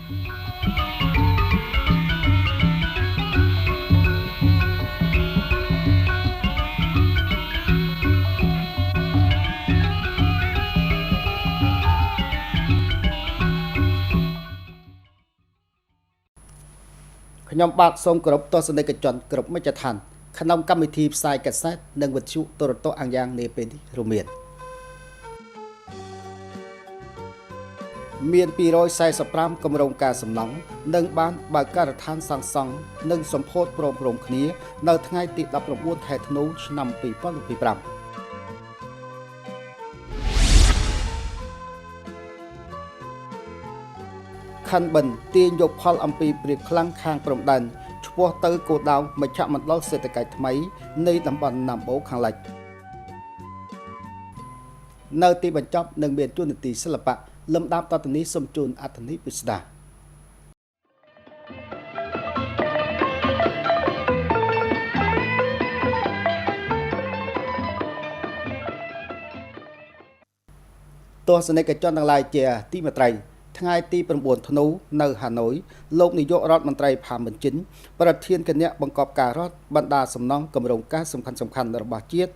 ខ្ញុំបាទសូមគោរពទស្សនិកជនគ្រប់មជ្ឈដ្ឋានក្នុងកម្មវិធីផ្សាយកាសែតនិងវិទ្យុទូរទស្សន៍អាំងយ៉ាងនាពេលនេះរួមមានមាន245គម្រោងការសំណង់និងបានបើកការដ្ឋានសាងសង់និងសម្ពោធព្រមៗគ្នានៅថ្ងៃទី19ខែធ្នូឆ្នាំ2025ខណ្ឌបិនទាញយកផលអំពីព្រាបខ្លាំងខាងព្រំដែនឆ្ពោះទៅគោលដៅមជ្ឈមណ្ឌលសេដ្ឋកិច្ចថ្មីនៃតំបន់ណាំបូខាងលិចនៅទីបញ្ចប់នឹងមានជួននាទីសិល្បៈលំដាប់តទៅនេះសូមជូនអត្ថន័យពិស្ដាទស្សនិកជនទាំងឡាយជាទីមេត្រីថ្ងៃទី9ធ្នូនៅហាណូយលោកនាយករដ្ឋមន្ត្រីផាមមិនជីនប្រធានគណៈបង្កប់ការរដ្ឋបណ្ដាសំណង់គម្រោងការសំខាន់ៗរបស់ជាតិ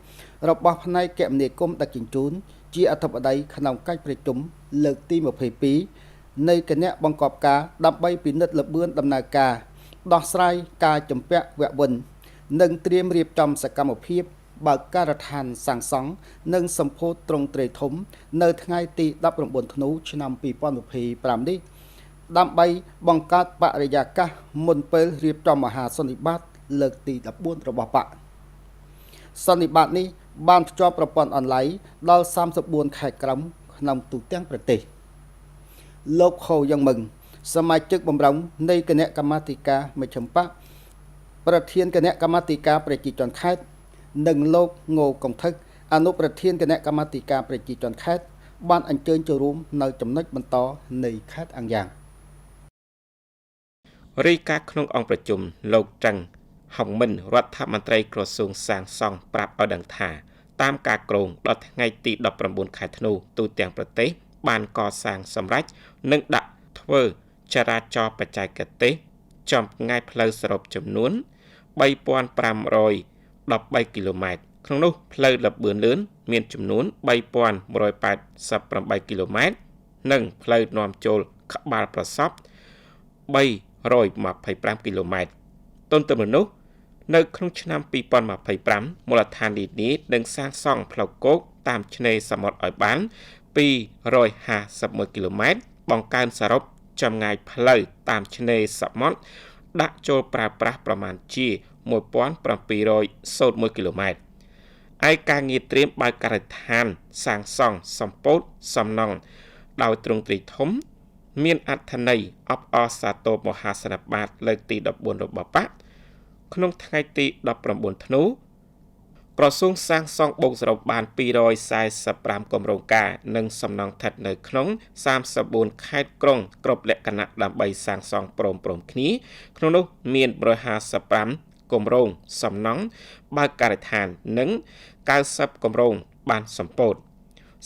របស់ផ្នែកគមនាគមន៍ដឹកជញ្ជូនជាអធិបតីក្នុងកិច្ចប្រជុំលើកទី22នៃគណៈបង្កប់ការដើម្បីពិនិត្យល្បឿនដំណើរការដោះស្រាយការជំពាក់វវិននិងត្រៀមរៀបចំសកម្មភាពបើកការដ្ឋានសាងសង់និងសម្ពោធទ្រង់ទ្រាយធំនៅថ្ងៃទី19ធ្នូឆ្នាំ2025នេះដើម្បីបង្កើតបរិយាកាសមុនពេលរៀបចំមហាសន្និបាតលើកទី14របស់បក្សសន្និបាតនេះបានភ្ជាប់ប្រព័ន្ធអនឡាញដល់34ខេត្តក្រុងក្នុងទូទាំងប្រទេសលោកខូយ៉ាងមឹងសមាជិកបំរុងនៃគណៈកម្មាធិការមជ្ឈិមបក្សប្រធានគណៈកម្មាធិការប្រជាជនខេត្តនិងលោកងោកុងថឹកអនុប្រធានគណៈកម្មាធិការប្រជាជនខេត្តបានអញ្ជើញចូលរួមនៅចំណុចបន្តនៃខេត្តអាងយ៉ាងរាយការណ៍ក្នុងអង្គប្រជុំលោកត្រឹងហុងមិនរដ្ឋមន្ត្រីក្រសួងសាងសង់ប្រាប់ឲ្យដឹងថាតាមការគ្រោងដល់ថ្ងៃទី19ខែធ្នូទូទាំងប្រទេសបានកសាងសម្រេចនិងដាក់ធ្វើចរាចរណ៍បច្ចេកទេសចំងាយផ្លូវសរុបចំនួន3513គីឡូម៉ែត្រក្នុងនោះផ្លូវល្បឿនលឿនមានចំនួន3188គីឡូម៉ែត្រនិងផ្លូវនាំចូលក្បាលប្រសព325គីឡូម៉ែត្រទន្ទឹមនឹងនោះនៅក្នុងឆ្នាំ2025មូលដ្ឋាននានានឹងសាងសង់ផ្លូវគោកតាមឆ្នេរសមុទ្រឲ្យបាន251គីឡូម៉ែត្របង្កើនសរុបចម្ងាយផ្លូវតាមឆ្នេរសមុទ្រដាក់ចូលប្រើប្រាស់ប្រមាណជា1701គីឡូម៉ែត្រឯការងារត្រៀមបើកការដ្ឋានសាងសង់សម្ពោធសំណង់ដោយទ្រង់ទ្រាយធំមានអត្ថន័យអបអរសាទរមហាសន្និបាតលើកទី14របស់បក្សក្នុងថ្ងៃទី19ធ្នូក្រសួងសាងសង់បូកសរុបបាន245គម្រោងការនិងសំណង់ស្ថិតនៅក្នុង34ខេត្តក្រុងគ្រប់លក្ខណៈដើម្បីសាងសង់ព្រមៗគ្នាក្នុងនោះមាន155គម្រោងសំណង់បើកការដ្ឋាននិង90គម្រោងបានសម្ពោធ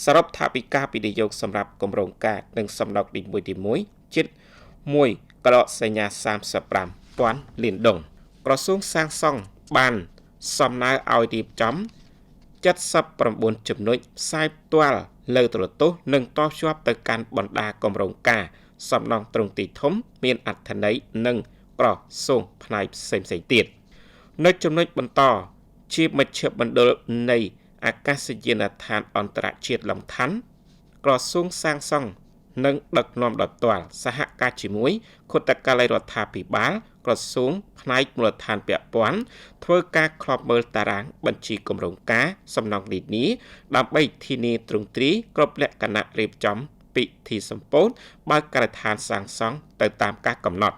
សរុបថវិកាវិនិយោគសម្រាប់គម្រោងការនិងសំណង់នីមួយៗជិត1.35ពាន់លានដុងក្រសួងសាងសង់បានសំណើឲ្យរៀបចំ79ចំណុចផ្សាយផ្ទាល់លើទូរទស្សន៍និងតភ្ជាប់ទៅកាន់បណ្ដាគម្រោងការសំណង់ទ្រង់ទីធំមានអត្ថន័យនិងក្រសួងផ្នែកផ្សេងៗទៀតនៅចំណុចបន្តជាមជ្ឈមណ្ឌលនៃអាកាសយានដ្ឋានអន្តរជាតិឡុងឋានក្រសួងសាងសង់និងដឹកនាំដោយផ្ទាល់សហការជាមួយខុទ្ទកាល័យរដ្ឋាភិបាលក្រសួងផ្នែកមូលដ្ឋានពាក់ព័ន្ធធ្វើការឃ្លាំមើលតារាងបញ្ជីគម្រោងការសំណង់នានាដើម្បីធានាទ្រង់ទ្រាយគ្រប់លក្ខណៈរៀបចំពិធីសម្ពោធបើកការដ្ឋានសាងសង់ទៅតាមការកំណត់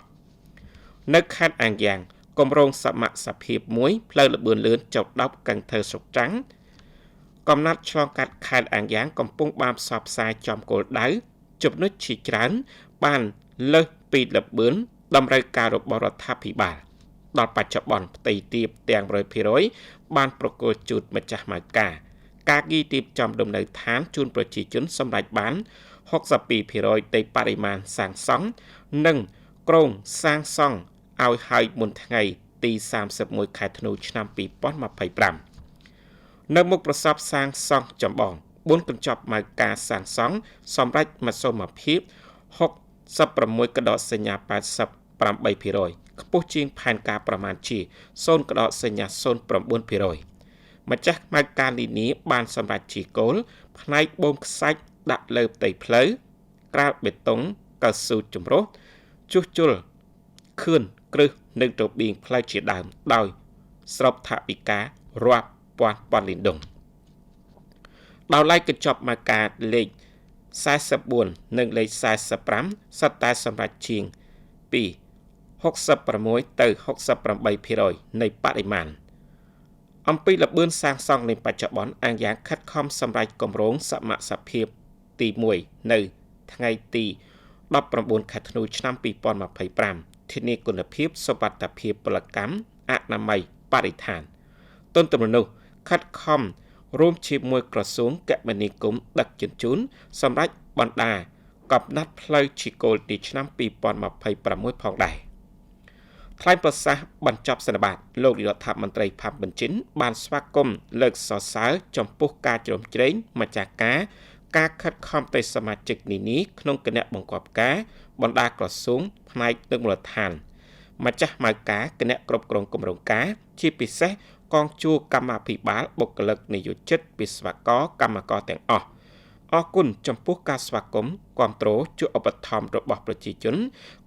នៅខេត្តអាងយ៉ាងគម្រោងសមសភាពមួយផ្លូវល្បឿនលឿនចុះ10កង្ធើស្រុកត្រាំងកំណត់ឆ្លងកាត់ខេត្តអាងយ៉ាងកំពុងបានផ្សព្វផ្សាយចំគោលដៅចំណុចជាច្រើនបានលើសពីល្បឿនតម្រូវការរបស់រដ្ឋាភិបាលដល់បច្ចុប្បន្នផ្ទៃទាបទាំង 100% បានប្រគល់ជូនម្ចាស់ម៉ៅការការគីទៀបចំដំណើរឋានជូនប្រជាជនសម្រេចបាន 62%នៃបរិមាណសាងសង់និងក្រុងសាងសង់ឲ្យហើយមុនថ្ងៃទី31ខែធ្នូឆ្នាំ2025នៅមុខប្រសពសាងសង់ចម្បង4កញ្ចប់ម៉ៅការសាងសង់សម្រេចមធ្យមភាព66.88%ខ្ពស់ជាងផែនការប្រមាណជា0.09%ម្ចាស់ម៉ៅការនានាបានសម្រេចជាគោលផ្នែកបូមខ្សាច់ដាក់លើផ្ទៃផ្លូវក្រាលបេតុងកៅស៊ូចម្រុះជួសជុលខឿនគ្រឹះនិងរបៀងផ្លូវជាដើមដោយស្របថវិការាប់ពាន់ពាន់លានដុងដោយឡែកកញ្ចប់ម៉ៅការលេខ44និងលេខ45សុទ្ធតែសម្រេចជាងពី66ទៅ68%នៃបរិមាណអំពីល្បឿនសាងសង់នៃបច្ចុប្បន្នអាងយ៉ាងខិតខំសម្រេចគម្រោងសមត្ថភាពទី1នៅថ្ងៃទី19ខែធ្នូឆ្នាំ2025ធានាគុណភាពសុវត្ថិភាពពលកម្មអនាម័យបរិស្ថានទន្ទឹមនឹងនោះខិតខំរួមជាមួយក្រសួងគមនាគមន៍ដឹកជញ្ជូនសម្រាប់បណ្ដាកំណត់ផ្លូវជាគោលទីឆ្នាំ2026ផងដែរថ្លែងប្រសាសន៍បញ្ចប់សន្និបាតលោកនាយករដ្ឋមន្ត្រីផាំបញ្ជីនបានស្វាគមន៍លើកសរសើរចំពោះការជ្រោមជ្រែងម្ចាស់ការការខិតខំទៅសមាជិកនានាក្នុងគណៈបង្គាប់ការបណ្ដាក្រសួងផ្នែកនិងមូលដ្ឋានម្ចាស់ម៉ៅការគណៈគ្រប់គ្រងគម្រោងការជាពិសេសកងជួរកម្មាភិបាលបុគ្គលិកនិយោជិតវិស្វករកម្មករទាំងអស់អរគុណចំពោះការស្វាគមន៍គាំទ្រជួយឧបត្ថម្ភរបស់ប្រជាជន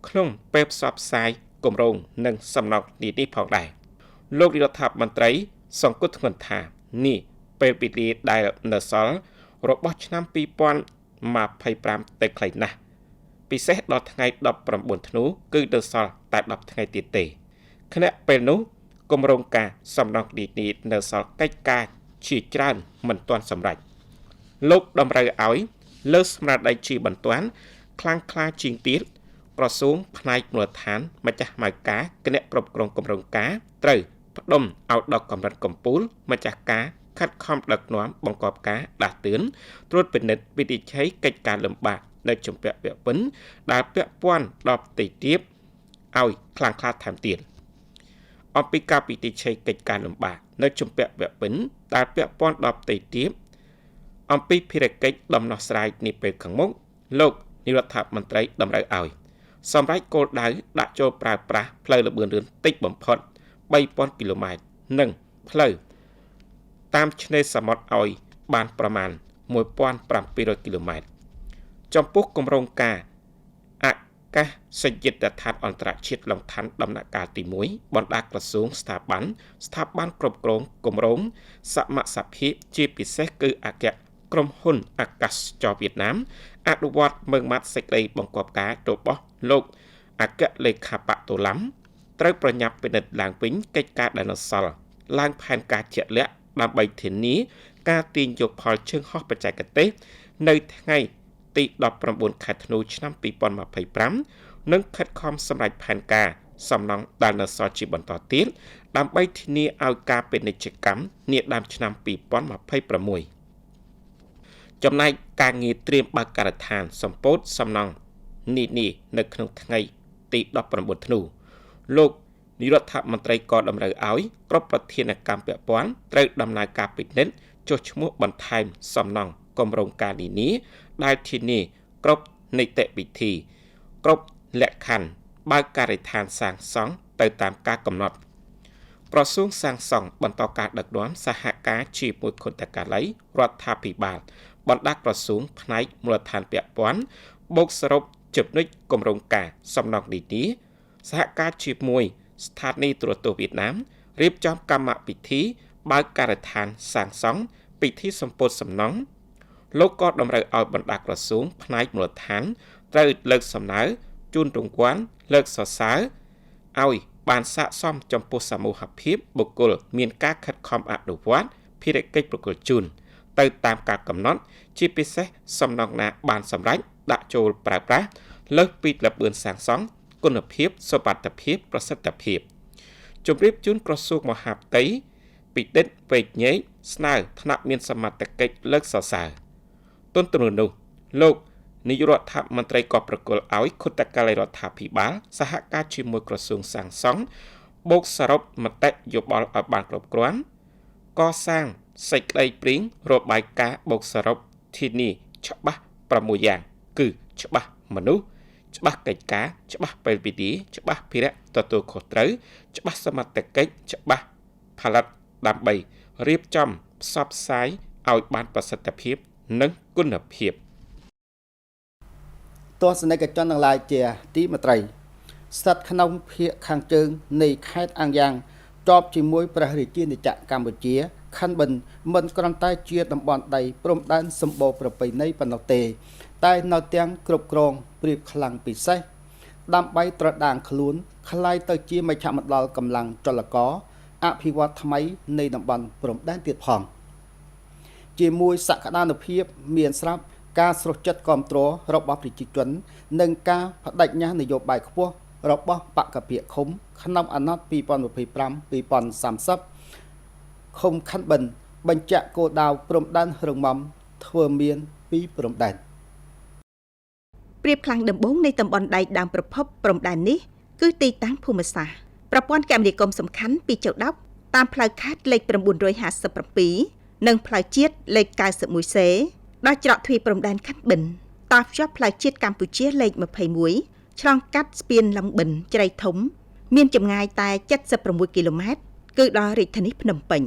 ក្នុងពេលផ្សព្វផ្សាយគម្រោងនិងសំណងនេះផងដែរលោករដ្ឋមន្ត្រីសង្គត់ធ្ងន់ថានេះពេលវេលាដែលនៅសល់របស់ឆ្នាំ2025ទៅខ្លីណាស់ពិសេសដល់ថ្ងៃ19ធ្នូគឺនៅសល់តែ10ថ្ងៃទៀតទេខណៈពេលនោះគម្រោងការសំណងនេះនៅសល់កិច្ចការជាច្រើនមិនទាន់សម្រេចលោកតម្រូវឲ្យលើស្មារតីជាបន្ទាន់ខ្លាំងក្លាជាងទៀតក្រសួងផ្នែកមូលដ្ឋានម្ចាស់ម៉ៅការគណៈគ្រប់គ្រងគម្រោងការត្រូវផ្ដុំឲ្យដល់កម្រិតកំពូលម្ចាស់ការខិតខំដឹកនាំបង្កប់ការដាស់តឿនត្រួតពិនិត្យវិនិច្ឆ័យកិច្ចការលំបាកនៅជំពាក់ពាក់ពិនដែលពាក់ព័ន្ធដល់ផ្ទៃទាបឲ្យខ្លាំងក្លាថែមទៀតអំពីការពិនិច្ឆ័យកិច្ចការលំបាកនៅជំពាក់ពាក់ពិនដែលពាក់ព័ន្ធដល់ផ្ទៃទាបអំពីភារកិច្ចដំណោះស្រាយនាពេលខាងមុខលោកនាយករដ្ឋមន្ត្រីតម្រូវឲ្យសម្រេចគោលដៅដាក់ចូលប្រើប្រាស់ផ្លូវល្បឿនលឿនតិចបំផុត3000គីឡូម៉ែត្រនិងផ្លូវតាមឆ្នេរសមុទ្រឲ្យបានប្រមាណ1700គីឡូម៉ែត្រចំពោះគម្រោងការអាកាសយានដ្ឋានអន្តរជាតិឡុងឋានដំណាក់កាលទី1បណ្ដាក្រសួងស្ថាប័នគ្រប់គ្រងគម្រោងសមត្ថភាពជាពិសេសគឺអគ្គក្រុមហ៊ុនអាកាសចរវៀតណាមអនុវត្តមើងម៉ាត់សេចក្តីបង្គាប់ការរបស់លោកអគ្គលេខាបតូឡាំត្រូវប្រញាប់ពិនិត្យឡើងវិញកិច្ចការដែលនៅសល់ឡើងផែនការជាក់លាក់ដើម្បីធានាការទាញយកផលជើងហោះបច្ចេកទេសនៅថ្ងៃទី19ខែធ្នូឆ្នាំ2025និងខិតខំសម្រេចផែនការសំណង់ដែលនៅសល់ជាបន្តទៀតដើម្បីធានាឲ្យការពាណិជ្ជកម្មនាដើមឆ្នាំ2026ចំណែកការងារត្រៀមបើកការដ្ឋានសម្ពោធសំណង់នេះនៅក្នុងថ្ងៃទី19ធ្នូលោកនាយករដ្ឋមន្ត្រីក៏តម្រូវឲ្យគ្រប់ប្រធានកម្មពាក់ព័ន្ធត្រូវដំណើរការពិនិត្យចុះឈ្មោះបន្ថែមសំណង់គម្រោងការនានាដែលធានាគ្រប់នីតិវិធីគ្រប់លក្ខខណ្ឌបើកការដ្ឋានសាងសង់ទៅតាមការកំណត់ក្រសួងសាងសង់បន្តការដឹកនាំសហការជាមួយខុទ្ទកាល័យរដ្ឋាភិបាលបណ្ដាក្រសួងផ្នែកមូលដ្ឋានពាក់ព័ន្ធបូកសរុបចំណុចគម្រោងការសំណង់នានាសហការជាមួយស្ថានីយ៍ទូរទស្សន៍វៀតណាមរៀបចំកម្មវិធីបើកការដ្ឋានសាងសង់ពិធីសម្ពោធសំណង់លោកក៏តម្រូវឲ្យបណ្ដាក្រសួងផ្នែកមូលដ្ឋានត្រូវលើកសំណើជូនរង្វាន់លើកសរសើរឲ្យបានស័ក្តិសមចំពោះសមូហភាពបុគ្គលមានការខិតខំអនុវត្តភារកិច្ចប្រគល់ជូនទៅតាមការកំណត់ជាពិសេសសំណងណាបានសម្រេចដាក់ចូលប្រើប្រាស់លើសពីល្បឿនសាងសង់គុណភាពសុវត្ថិភាពប្រសិទ្ធភាពជម្រាបជូនក្រសួងមហាផ្ទៃពិនិត្យវែកញែកស្នើថ្នាក់មានសមត្ថកិច្ចលើកសរសើរទន្ទឹមនឹងនោះលោក នាយករដ្ឋមន្ត្រីក៏ប្រគល់ឲ្យខុទ្ទកាល័យរដ្ឋាភិបាលសហការជាមួយក្រសួងសាងសង់បូកសរុបមតិយោបល់ឲ្យបានគ្រប់គ្រាន់កសាងសេចក្តីព្រាងរបាយការណ៍បូកសរុបធានាច្បាស់6យ៉ាងគឺច្បាស់មនុស្សច្បាស់កិច្ចការច្បាស់ពេលវេលាច្បាស់ភារៈទទួលខុសត្រូវច្បាស់សមត្ថកិច្ចច្បាស់ផលិតដើម្បីរៀបចំផ្សព្វផ្សាយឲ្យបានប្រសិទ្ធភាពនិងគុណភាព ទស្សនិកជនទាំងឡាយជាទីមេត្រីស្ថិតក្នុងភាគខាងជើងនៃខេត្តអាងយ៉ាងជាប់ជាមួយព្រះរាជាណាចក្រកម្ពុជាខណ្ឌបិនមិនគ្រាន់តែជាតំបន់ដីព្រំដែនសម្បូរប្រពៃណីប៉ុណ្ណោះទេ តែនៅទាំងគ្រប់គ្រងព្រៀបខ្លាំងពិសេសដើម្បីត្រដាងខ្លួនក្លាយទៅជាមជ្ឈមណ្ឌលកម្លាំងចលករអភិវឌ្ឍថ្មីនៃតំបន់ព្រំដែនទៀតផង ជាមួយសក្តានុភាពមានស្រាប់ការស្រុះចិត្តគ្រប់គ្រងរបស់ប្រជាជន និងការបដិញ្ញានយោបាយខ្ពស់របស់បក្សភាគឃុំក្នុងអាណត្តិ2025-2030ឃុំខណ្ឌបិនបញ្ជាក់គោលដៅព្រំដែនរឹងមាំធ្វើមានពីព្រំដែន ប្រៀបខ្លាំងដំបូងនៃតំបន់ដែកដើមប្រភពព្រំដែននេះគឺទីតាំងភូមិសាស្ត្រប្រព័ន្ធគមនាគមន៍សំខាន់ពីចៅដប់តាមផ្លូវខេត្តលេខ957និងផ្លូវជាតិលេខ 91C ដល់ច្រកទ្វារព្រំដែនខណ្ឌបិនតភ្ជាប់ផ្លូវជាតិកម្ពុជាលេខ21ឆ្លងកាត់ស្ពានឡុងបិនជ្រៃធំ មានចម្ងាយតែ76គីឡូម៉ែត្រគឺដល់រាជធានីភ្នំពេញ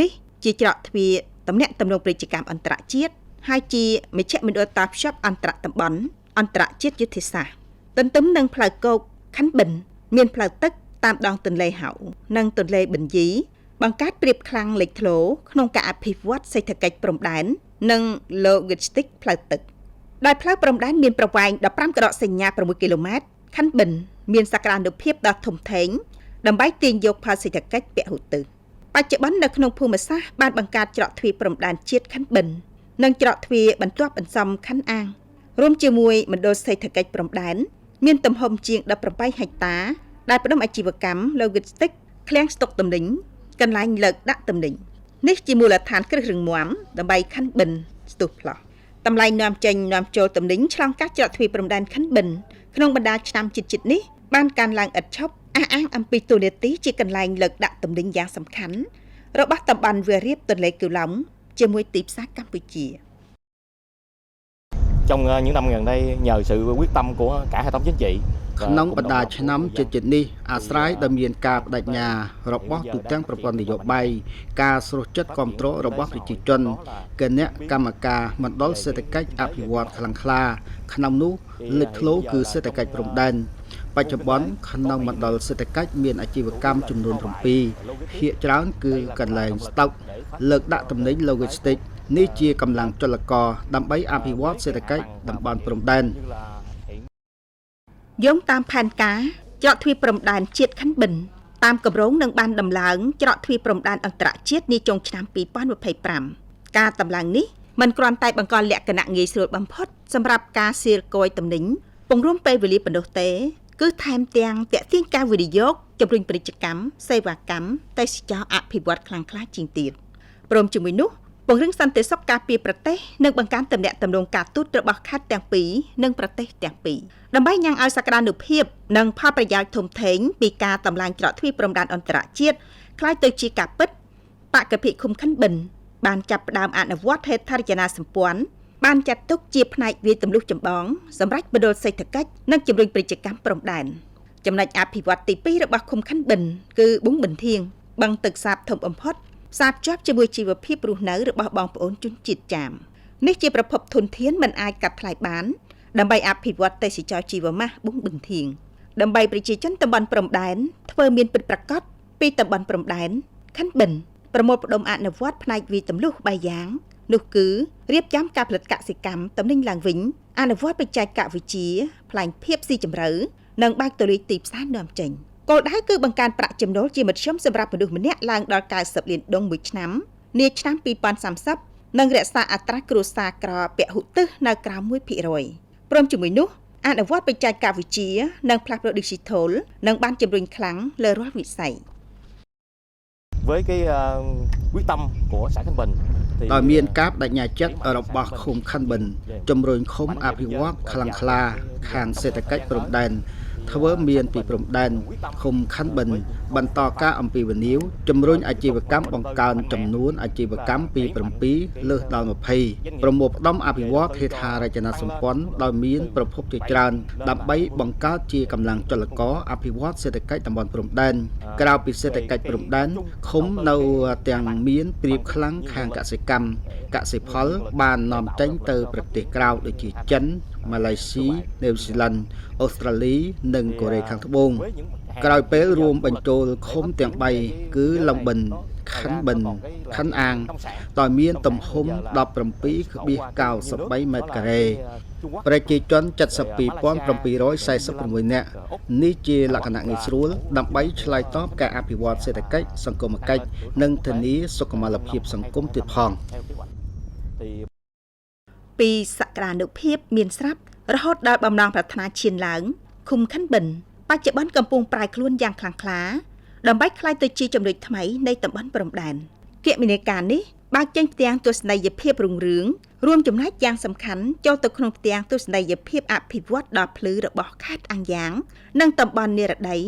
នេះជាច្រកទ្វារទំនាក់ទំនងពាណិជ្ជកម្មអន្តរជាតិហើយជាមជ្ឈមណ្ឌលតភ្ជាប់អន្តរតំបន់អន្តរជាតិយុទ្ធសាស្ត្រទន្ទឹមនឹងផ្លូវគោកខណ្ឌបិនមានផ្លូវទឹកតាមដងទន្លេហៅនិងទន្លេបញ្ញីបង្កើតប្រៀបខ្លាំងលេចធ្លោក្នុងការអភិវឌ្ឍសេដ្ឋកិច្ចព្រំដែននិង Logistics ផ្លូវទឹកដោយផ្លូវព្រំដែនមានប្រវែង15ក្តោសញ្ញា6គីឡូម៉ែត្រខណ្ឌបិនមានសក្តានុភាពដ៏ធំធេងដើម្បីទាញយកផលសេដ្ឋកិច្ចពហុទិសបច្ចុប្បន្ននៅក្នុងភូមិសាស្ត្របានបង្កើតច្រកទ្វារព្រំដែនជាតិខណ្ឌបិននិងច្រកទ្វារបន្ទាប់បន្សំខណ្ឌអាងរួមជាមួយមណ្ឌលសេដ្ឋកិច្ចព្រំដែនមានទំហំជាង18ហិកតាដែលផ្ដុំអាជីវកម្ម Logistics ឃ្លាំងស្តុកទំនិញកន្លែងលើកដាក់ទំនិញនេះជាមូលដ្ឋានគ្រឹះរឹងមាំដើម្បីខណ្ឌបិនស្ទុះផ្លោះតម្លៃនាំចេញនាំចូលទំនិញឆ្លងកាត់ច្រកទ្វារព្រំដែនខណ្ឌបិនក្នុងបណ្ដាឆ្នាំជិតៗនេះបានកើនឡើងឥតឈប់អះអាងអំពីតួនាទីជាកន្លែងលើកដាក់ទំនិញយ៉ាងសំខាន់របស់តំបន់វាលរាបទន្លេកូឡុងជាមួយទីផ្សារកម្ពុជា Trong những năm gần đây nhờ sự quyết tâm của cả hệ thống chính trị ក្នុងបណ្ដាឆ្នាំជិតៗនេះអាស្រ័យដោយមានការបដិញ្ញារបស់ទូទាំងប្រព័ន្ធនយោបាយការស្រុះចិត្តគ្រប់គ្រងរបស់ប្រជាជនគណៈកម្មការមណ្ឌលសេដ្ឋកិច្ចអភិវឌ្ឍខ្លាំងក្លាក្នុងនោះលេចធ្លោគឺសេដ្ឋកិច្ចព្រំដែនបច្ចុប្បន្នក្នុងមណ្ឌលសេដ្ឋកិច្ចមានអាជីវកម្មចំនួន7ភាគច្រើនគឺកន្លែងស្តុកលើកដាក់ទំនិញ Logistics នេះជាកម្លាំងចលករដើម្បីអភិវឌ្ឍសេដ្ឋកិច្ចតំបន់ព្រំដែន យោងតាមផែនការច្រកទ្វារព្រំដែនជាតិខណ្ឌបិនតាមគម្រោងនឹងបានដំឡើងច្រកទ្វារព្រំដែនអន្តរជាតិនាចុងឆ្នាំ2025ការដំឡើងនេះមិនគ្រាន់តែបង្កលក្ខណៈងាយស្រួលបំផុតសម្រាប់ការសៀលគយទំនិញពង្រួមពេលវេលាប៉ុណ្ណោះទេគឺថែមទាំងទាក់ទាញការវិនិយោគជំរុញពាណិជ្ជកម្មសេវាកម្មទេសចរអភិវឌ្ឍខ្លាំងក្លាជាងទៀតព្រមជាមួយនោះពង្រឹងសន្តិសុខការពារប្រទេសនិងបង្កើនទំនាក់ទំនងការទូតរបស់ខេត្តទាំងពីរនិងប្រទេសទាំងពីរដើម្បីញ៉ាំងឲ្យសក្តានុភាពនិងផលប្រយោជន៍ធំធេងពីការតម្លើងច្រកទ្វារព្រំដែនអន្តរជាតិក្លាយទៅជាការពិតបក្សភិឃុំខណ្ឌបិនបានចាប់ផ្ដើមអនុវត្តហេដ្ឋារចនាសម្ព័ន្ធបានចាត់ទុកជាផ្នែកវាយទម្លុះចម្បងសម្រាប់មណ្ឌលសេដ្ឋកិច្ចនិងជំរុញពាណិជ្ជកម្មព្រំដែនចំណុចអភិវឌ្ឍទី2របស់ឃុំខណ្ឌបិនគឺបឹងបន្ធៀងបឹងទឹកសាបធំបំផុតផ្សារភ្ជាប់ជាមួយជីវភាពរស់នៅរបស់បងប្អូនជនជាតិចាមនេះជាប្រភពធនធានមិនអាចកាត់ថ្លៃបានដើម្បីអភិវឌ្ឍទេសចរជីវម៉ាសបឹងបន្ធៀងដើម្បីប្រជាជនតំបន់ព្រំដែនធ្វើមានពិតប្រាកដពីតំបន់ព្រំដែនខណ្ឌបិនប្រមូលផ្ដុំអនុវត្តផ្នែកវិទម្លុះ3យ៉ាងនោះគឺរៀបចំការផលិតកសិកម្មទំនិញឡើងវិញអនុវត្តបច្ចេកវិទ្យាផ្លែងភាពស៊ីជម្រៅនិងបើកទូលាយទីផ្សារនាំចេញគោលដៅគឺបង្កើនប្រាក់ចំណូលជាមធ្យមសម្រាប់មនុស្សម្នាក់ឡើងដល់90លានដុងមួយឆ្នាំនាឆ្នាំ2030និងរក្សាអត្រាគ្រួសារក្រពហុទិសនៅក្រោម1%ព្រមជាមួយនោះអនុវត្តបច្ចេកវិទ្យានិងផ្លាស់ប្ដូរ Digital និងបានជំរុញខ្លាំងលើរាល់វិស័យ Với cái quyết tâm của xã Khánh Bình ដោយមានការបដិញ្ញាចិត្តរបស់ឃុំខិនបិនជំរុញឃុំអភិវឌ្ឍខ្លាំងក្លាខាងសេដ្ឋកិច្ចព្រំដែនធ្វើមានពីព្រំដែនឃុំខិនបិនបន្តការអំពាវនាវជំរុញអាជីវកម្មបង្កើនចំនួនអាជីវកម្មពី7លើសដល់20ប្រមូលផ្ដុំអភិវឌ្ឍហេដ្ឋារចនាសម្ព័ន្ធដោយមានប្រភពជាច្រើនដើម្បីបង្កើតជាកម្លាំងចលករអភិវឌ្ឍសេដ្ឋកិច្ចតំបន់ព្រំដែនក្រៅពីសេដ្ឋកិច្ចព្រំដែនឃុំនៅទាំងមានប្រៀបខ្លាំងខាងកសិកម្មកសិផលបាននាំចេញទៅប្រទេសក្រៅដូចជាចិនម៉ាឡេស៊ី នូវស៊ីឡង់អូស្ត្រាលីនិងកូរ៉េខាងត្បូងក្រោយពេលរួមបញ្ចូលឃុំទាំង3គឺឡុងបិនខិនបិនខិនអាងដោយមានទំហំ 17.93 ម៉ែត្រការ៉េប្រជាជន 72,746 នាក់នេះជាលក្ខណៈងាយស្រួលដើម្បីឆ្លើយតបការអភិវឌ្ឍសេដ្ឋកិច្ចសង្គមកិច្ចនិងធានាសុខុមាលភាពសង្គមទៀតផង ពីសក្តានុភាពមានស្រាប់រហូតដល់បំណងប្រាថ្នាឈានឡើងឃុំខិនបិនបច្ចុប្បន្នកំពុងប្រែខ្លួនយ៉ាងខ្លាំងក្លាដើម្បីក្លាយទៅជាចំណុចថ្មីនៃតំបន់ព្រំដែនគមនាការនេះបើកចេញផ្ទាំងទស្សនីយភាពរុងរឿងរួមចំណែកយ៉ាងសំខាន់ចូលទៅក្នុងផ្ទាំងទស្សនីយភាពអភិវឌ្ឍដ៏ភ្លឺរបស់ខេត្តអាំងយ៉ាង និងតំបន់និរតី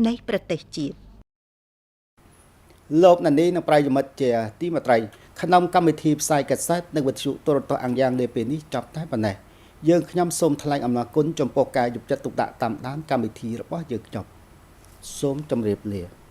នៃប្រទេសជាតិ លោកណានីនិងប្រិយមិត្តជាទីមេត្រីក្នុងកម្មវិធីផ្សាយកាសែតនិងវិទ្យុទូរទស្សន៍អាំងយ៉ាងនាពេលនេះចប់តែប៉ុណ្ណេះយើងខ្ញុំសូមថ្លែងអំណរគុណចំពោះការយកចិត្តទុកដាក់តាមដានកម្មវិធីរបស់យើងខ្ញុំសូមជម្រាបលា។